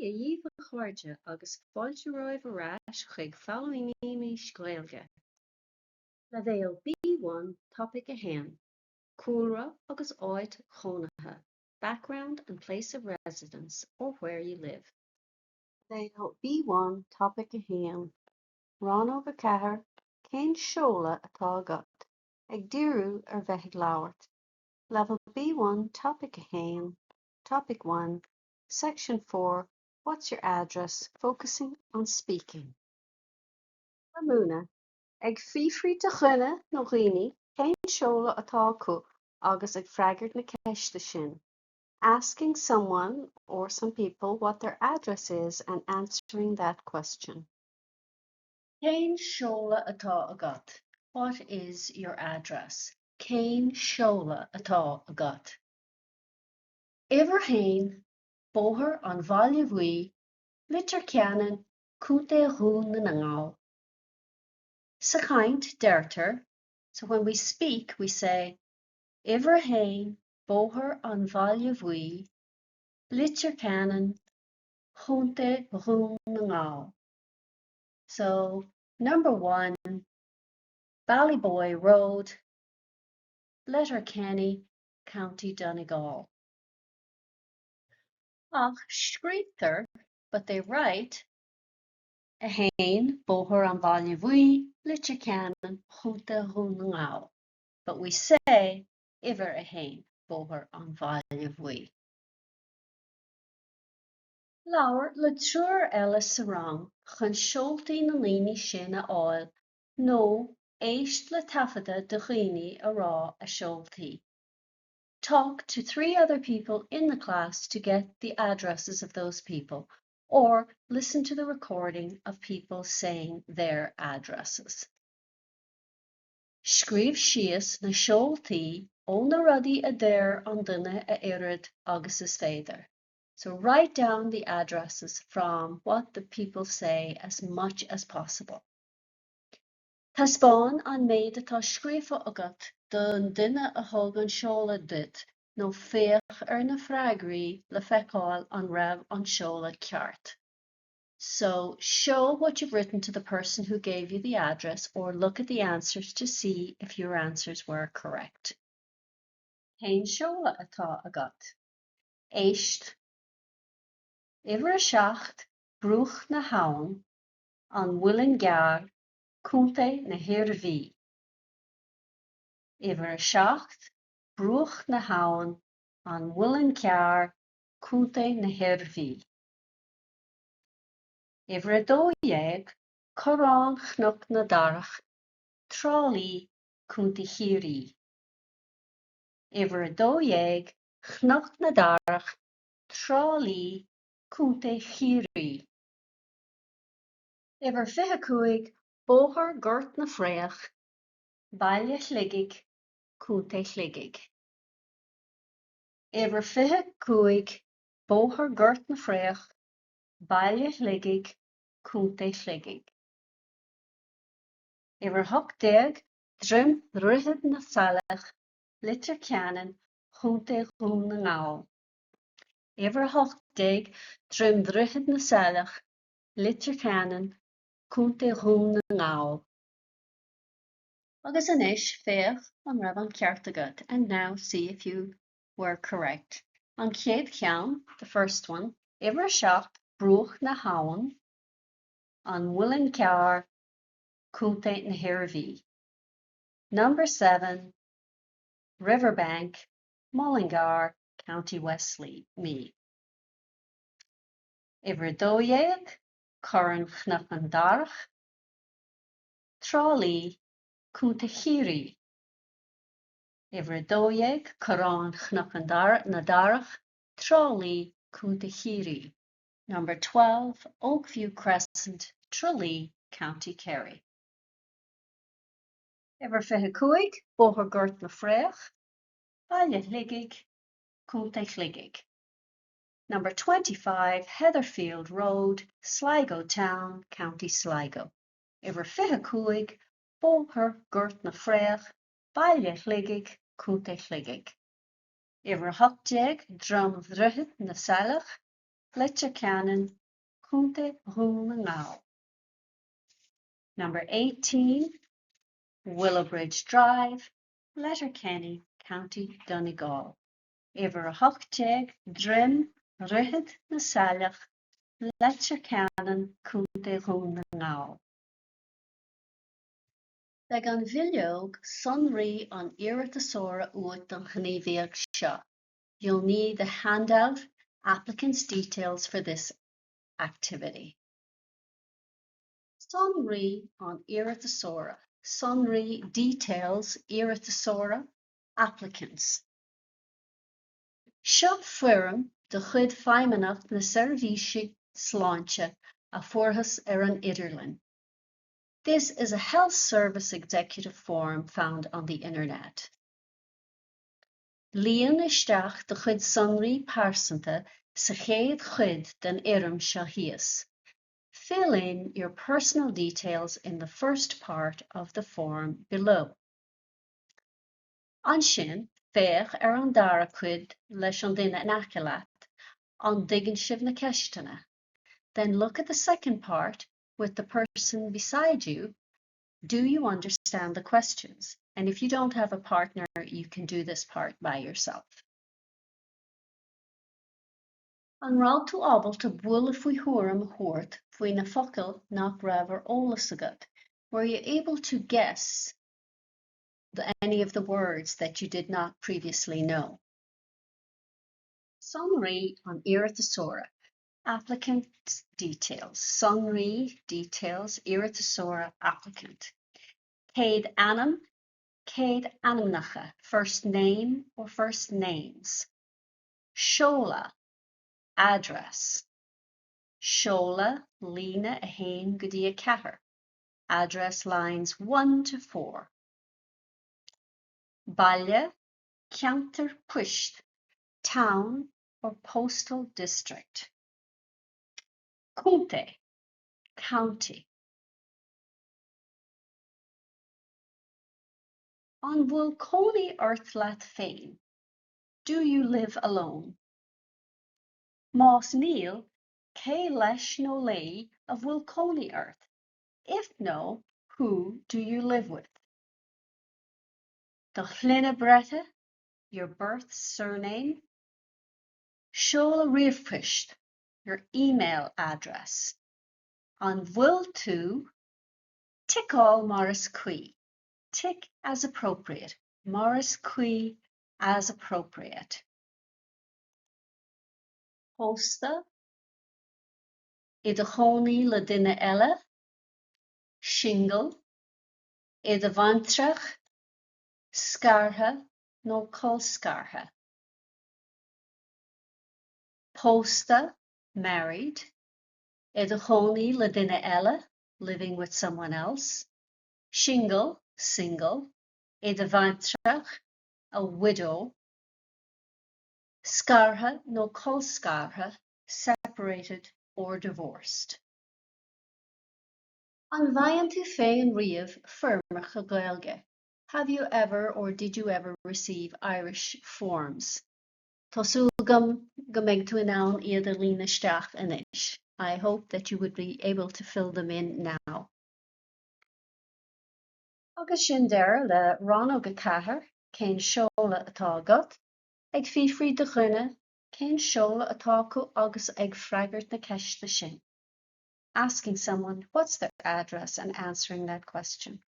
Dia dhaoibh a chairde agus fáilte romhaibh ar ais chuig Foghlaimímis Gaeilge. Leibhéal B1 Topaic 1, Cúlra agus áit chónaithe, Background and place of residence or where you live. Leibhéal B1 Topaic 1, Rannóg 4, Cén seoladh atá agat? Ag díriú ar bheith ag labhairt. Level B1 Topic 1, Topic 1, Section 4, What's your address? Focusing on speaking. Le múineadh, Ag fiafraí de dhuine nó dhaoine cén seoladh atá acu agus ag freagairt na ceiste sin. Asking someone or some people what their address is and answering that question. Cén seoladh atá agat? What is your address? Cén seoladh atá agat? Uimhir a haon, Bóthar an Bhaile Bhuí, Leitir Ceanainn, Contae Dhún na nGall. Sa chaint, deirtear, so when we speak, we say, Uimhir a haon, Bóthar an Bhaile Bhuí, Leitir Ceanainn, Contae Dhún na nGall. So, number one, Ballyboy Road, Letterkenny, County Donegal. Ach scríobhtar, but they write, 1, Bóthar an Bhaile Bhuí, Leitir Ceanainn, Contae Dhún na nGall. But we say uimhir a haon, Bóthar an Bhaile Bhuí. Labhair le triúr eile sa rang chun seoltaí na ndaoine sin a fháil nó éist le taifeadadh de dhaoine a rá a seoltaí. Talk to three other people in the class to get the addresses of those people or listen to the recording of people saying their addresses. Scríobh síos na seoltaí ó na rudaí a deir an duine a oiread agus is féidir. So write down the addresses from what the people say as much as possible. Taispeáin an méid atá scríofa agat don duine a thug an seoladh duit nó féach ar na freagraí le feiceáil an raibh an seoladh ceart. So show what you've written to the person who gave you the address or look at the answers to see if your answers were correct. Cén seoladh atá agat? Éist. Uimhir a 7, Bruach na hAbhann, An Muileann gCearr, Contae na hIarmhí. Uimhir a 7, Bruach na hAbhann, An Muileann Cearr, Contae na hIarmhí. Uimhir 12, Corrán Chnoc na Darach, Trá Lí, Contae Chiarraí. Uimhir 12, Cnoc na Darach, Trá Lí, Contae Chiarraí. Uimhir 25, Bóthar Gort na Fraoch, Baile Shligigh, Contae Shligigh. Uimhir 25, Bóthar Gort na Fraoch, Baile Shligigh, Contae Shligigh. Uimhir 18, Droim Dhroichead na Saileach, Leitir Ceanainn, Contae Dhún na nGall. Uimhir 18, Droim Dhroichead na Saileach, Leitir Ceanainn, Contae Dhún na nGall. Agus anois féach an raibh an ceart agat and now see if you were correct. An chéad cheann, the first one, Uimhir 7, Bruach na hAbhann, An Muileann Cearr, Contae na hIarmhí. Number 7, Riverbank, Mullingar, County Westmeath. Uimhir 12, Corrán Chnoc na nDarach, Trá Lí, Contae Chiarraí. Uimhir 12, Corrán Chnoc na nDarach, Trá Lí, Contae Chiarraí. Number 12, Oakview Crescent, Tralee, County Kerry. Uimhir 25, Bóthar Gort na Fraoch, Baile Shligigh, Contae Shligigh. Number 25, Heatherfield Road, Sligo Town, County Sligo. Uimhir 25, Bóthar Gort na Fraoch, Baile Shligigh, Contae Shligigh. Uimhir 18, Droim Dhroichead na Saileach, Leitir Ceanainn, Contae Dhún na nGall. Number 18, Willowbridge Drive, Letterkenny, County Donegal. Uimhir 18, Droim Dhroichead na Saileach, Leitir Ceanainn, Contae Dhún na nGall. Beidh an bhileog sonraí an iarratasóra uait don ghníomhaíocht seo. You'll need the handout Applicant's details for this activity. Sonraí an iarratasóra, sonraí details iarratasóra, applicant's. Seo foirm de chuid Feidhmeannacht na Seirbhíse Sláinte a fuarthas ar an idirlíon. This is a Health Service Executive form found on the internet. Líon isteach do chuid sonraí pearsanta sa chéad chuid den fhoirm seo thíos. Fill in your personal details in the first part of the form below. Ansin, féach ar an dara cuid leis an duine in aice leat, an dtuigeann sibh na ceisteanna? Then look at the second part with the person beside you, do you understand the questions? And if you don't have a partner, you can do this part by yourself. An raibh tú ábalta buille faoi thuairim a thabhairt faoi na focail nach raibh ar eolas agat? Were you able to guess the, any of the words that you did not previously know? Sonraí an iarratasóra applicant details, sonraí details iarratasóra applicant. Céad ainm, céad ainmneacha, first name or first names. Seoladh, address. Seoladh líne 1 go dtí 4, address lines 1 to 4. Baile, ceantar poist, town or postal district. Contae, county. An bhfuil cónaí ort leat féin? Do you live alone? Más níl, cé leis nó léi a bhfuil cónaí ort? If no, who do you live with? Do shloinne breithe, your birth surname. Seoladh ríomhphoist, your email address. An bhfuil tú ticeáil mar is cuí, tick as appropriate, mar is cuí as appropriate. Pósta, i do chónaí le duine eile, singil, i do bhaintreach, scartha nó colscartha. Pósta, married, i do chónaí le duine eile, living with someone else, singil, single, i do bhaintreach, a widow, scartha nó colscartha, separated or divorced. An bhfaigheann tú féin riamh foirmeacha Gaeilge? Have you ever or did you ever receive Irish forms? Tá súil agam go mbeidh tú in ann iad a líonadh isteach anois. I hope that you would be able to fill them in now. Agus sin deireadh le rannóg 4, Cén seoladh atá agat? Ag fiafraí de dhuine cén seoladh atá acu agus ag freagairt na ceiste sin. Asking someone what's their address and answering that question.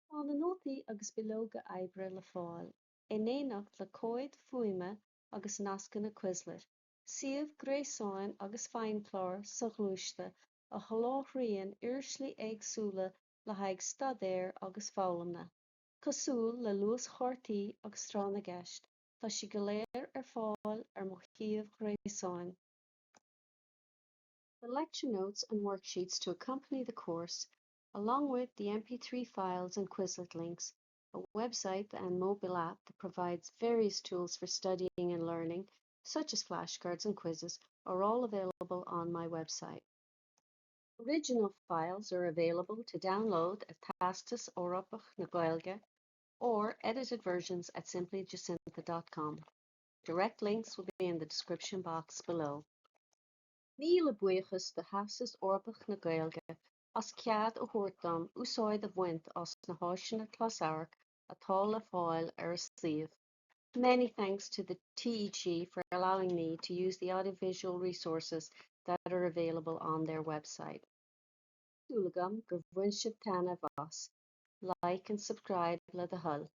Tá na nótaí agus bileoga oibre le fáil in éineacht le comhaid fuaime agus nascanna Quizlet, suíomh gréasáin agus feidhmchlár soghluaiste a sholáthraíonn uirlisí éagsúla le haghaidh staidéir agus foghlama, cosúil le luaschártaí agus tráth na gceist, tá siad go léir ar fáil ar mo shuíomh gréasáin. The lecture notes and worksheets to accompany the course, along with the MP3 files and Quizlet links, a website and mobile app that provides various tools for studying and learning, such as flashcards and quizzes, are all available on my website. Original files are available to download at Teastas Eorpach na Gaeilge or edited versions at simplyjacintha.com. Direct links will be in the description box below. Míle buíochas do Theastas Eorpach na Gaeilge as cead a thabhairt dom úsáid a bhaint as na háiseanna closamhairc atá le fáil ar a suíomh. Many thanks to the TEG for allowing me to use the audiovisual resources that are available on their website. Súil agam gur bhain sibh taitneamh as. Like and subscribe le do thoil.